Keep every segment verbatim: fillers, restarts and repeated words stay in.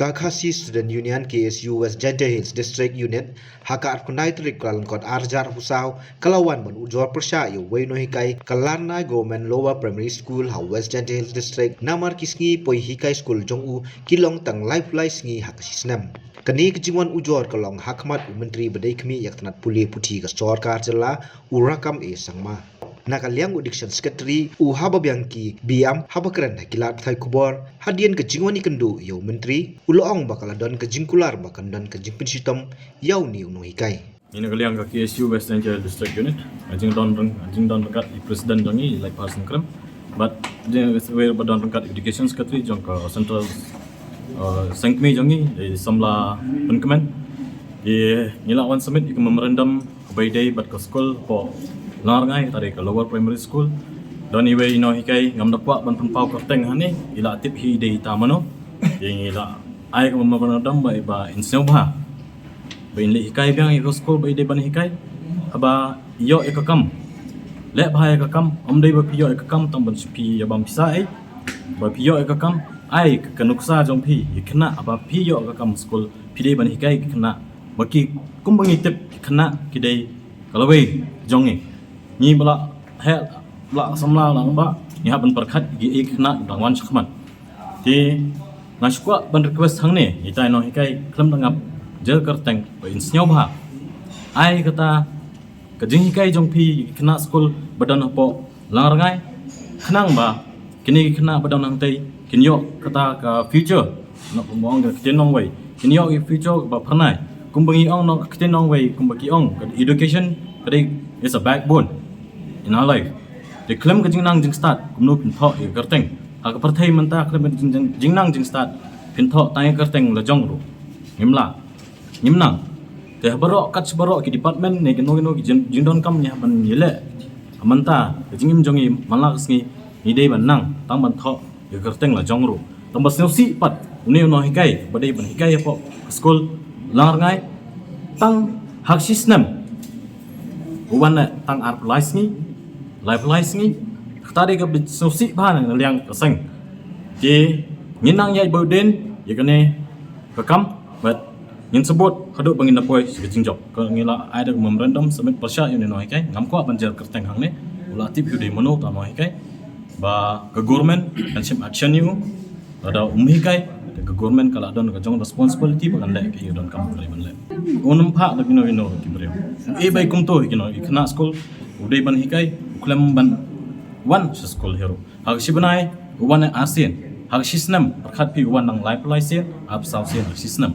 Ka Khasi Student Union, K S U, West Jaintia Hills District Unit, ha ka arphew khyndai tarik Kyllalyngkot arhajar arphew saw, ka la wan ban ujor pyrshah ïa uwei u nonghikai ka Larngai Government Lower Primary School ha West Jaintia Hills District, namar ki sngi poi hikai skul jong u ki long tang laiphew lai sngi ha ka shi snem. Kane ka jingwan ujor ka long ha khmat u Myntri ba dei khmih ïa ka tnat pule puthi ka sorkar jylla, u Rakkam A Sangma. Na ka liang u Education Secretary, u Hababiang K Biam, haba kren ha ki lad pathai khubor hadien ka jingwan ïakynduh ïa u Myntri, u la ong ba ka la don ka jingkular ba kan don ka jingpynshitom ïa une u nonghikai. Ngi na ka liang ka K S U West Jaintia District Unit, ka jingdon ryng-, ka jingdon ryngkat i President jong ngi, i Laitphar Sangkhrem, bad jingwei ba don ryngkat Education Secretary jong ka Central, uh, Seng Kmie jong ngi, i Samla Pynkmen. Ngi la wan submit ïa ka memorandum kaba ïadei bad ka skul hapoh Langrngai, kata dei ka Lower Primary School. Don iwei i nonghikai, ngam da kwah ban pynpaw kyrteng hangne, i la tip hi i dei ita mano. Ïa ngi la ai ka memorandum ba, ba in sngewbha ba in leit hikai biang ïa ka skul ba i dei ban hikai. Haba ïoh ïa ka kam, leh bha ïa ka kam, ym dei ba phi ïoh ïa ka kam tang ban shu phi ïa bam pisa ei. Ba phi ïoh ïa ka kam, ai ka, ka nuksa jong phi ïa ki khynnah, haba phi ïoh ïa ka kam skul, phi dei ban hikai ïa ki khynnah. Ba ki, kumba ngi tip, ki khynnah ki dei ka lawei jong ngi. Ngi ba la heh, ba la samla, la ba ngi hap ban pyrkhat ïa ki, ïa ki khynnah ba dang wan shakhmat. Te nga shu kwah ban request hangne ïa ita i nonghikai, khlem da ngap jer kyrteng, ba in sngewbha ai kata ka jinghikai jong phi ïa ki khynnah skul ba don hapoh Langrngai, khnang ba kine ki khynnah ba don hangtei kin ïoh kata ka future, noh kumba ong ka ktien nongwei, kin ïoh ka future ba phyrnai. Kumba ngi ong noh ka ktien nongwei, kumba ki ong, ka education ka dei is a backbone in our life. Te khlem ka jingnang jingstad, kumno phin thoh ïa ka kyrteng? Ha ka pyrthei mynta khlem ka jing-, jing-, jingnang jingstad, phin thoh tang ïa ka kyrteng la jong ruh, ngim lah, ngim nang. Te ha baroh, kat sha baroh ki department ne kino kino ki jing-, jingdonkam ngi hap ban ïaleh. Mynta ka jingim jong ngi man la ka sngi ngi dei ban nang tang ban thoh ïa ka kyrteng la jong ruh. Tang ba sngewsih pat une u nonghikai ba dei ban hikai hapoh ka skul Langrngai, tang ha ka shi snem u wan tang arphew lai sngi, laiphew lai sngi. Kata dei kaba sngewsih bha na liang ka seng. Te ngin nang ïaid bad u dien ïa kane ka kam, bad ngin sa bud haduh ba ngin da poi sha ka jingjop. Ka ngi la ai da ka memorandum submit pyrshah ïa une u nonghikai, ngam kwah ban jer kyrteng hangne, u la tip hi u dei mano uta u nonghikai. Ba ka government kan shim action ïa u, lada um hikai, te ka government ka la don ka jong responsibility ba kan leh ïa ka jingdonkam kaba dei ban leh. Um phah da kino kino ki briew. Ei, ba i kumto ïa kino, ïa ki khynnah skul, u dei ban hikai, u khlem ban wan sha skul hi ruh. Ha ka shi bnai u wan arsien. Ha ka shi snem, pyrkhat phi, u wan nang laiphew lai sien, arphew saw sien ha ka shi snem.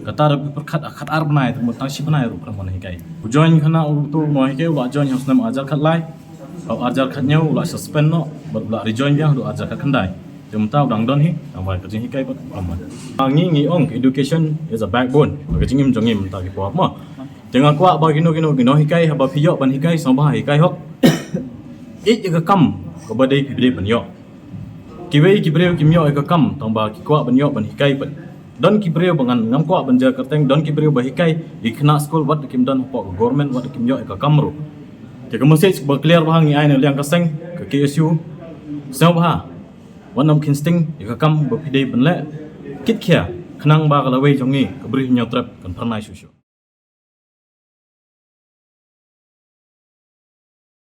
Kata da pyrkhat ha khatar bnai, te tang shi bnai ruh khlem wan hikai. U join khynnah uto u nonghikai, u la join ha u snem arhajar khatlai. Ha u arhajar khathynñiew u la suspend noh, bad u la rejoin biang haduh arhajar khatkhyndai. Te mynta u dang don hi, namar ka jinghikai bad u khlem wan. Ngi, ngi ong education is a backbone ka jingim jong ngi mynta ki por mo. Te nga kwah ba kino kino ki nonghikai, haba phi ïoh ban hikai, sngewbha hikai hok. Ïeit ïa ka kam kaba dei phi dei ban ïoh. Kiwei ki briew kim ïoh ïa ka kam tang ba ki kwah ban ïoh ban hikai pat. Don ki briew ba ngan, ngam kwah ban jer kyrteng, don ki briew ba hikai ïa ki khynnah skul, wat kim don hapoh ka government, wat kim ïoh ïa ka kam ruh. Te ka message ba clear bha ngi ai na liang ka seng ka K S U, sngewbha wat nym kheiñ sting ïa ka kam ba phi dei ban leh. Kit khia, khnang ba ka lawei jong ngi ka Bri Hynñiewtrep kan phyrnai shuh shuh.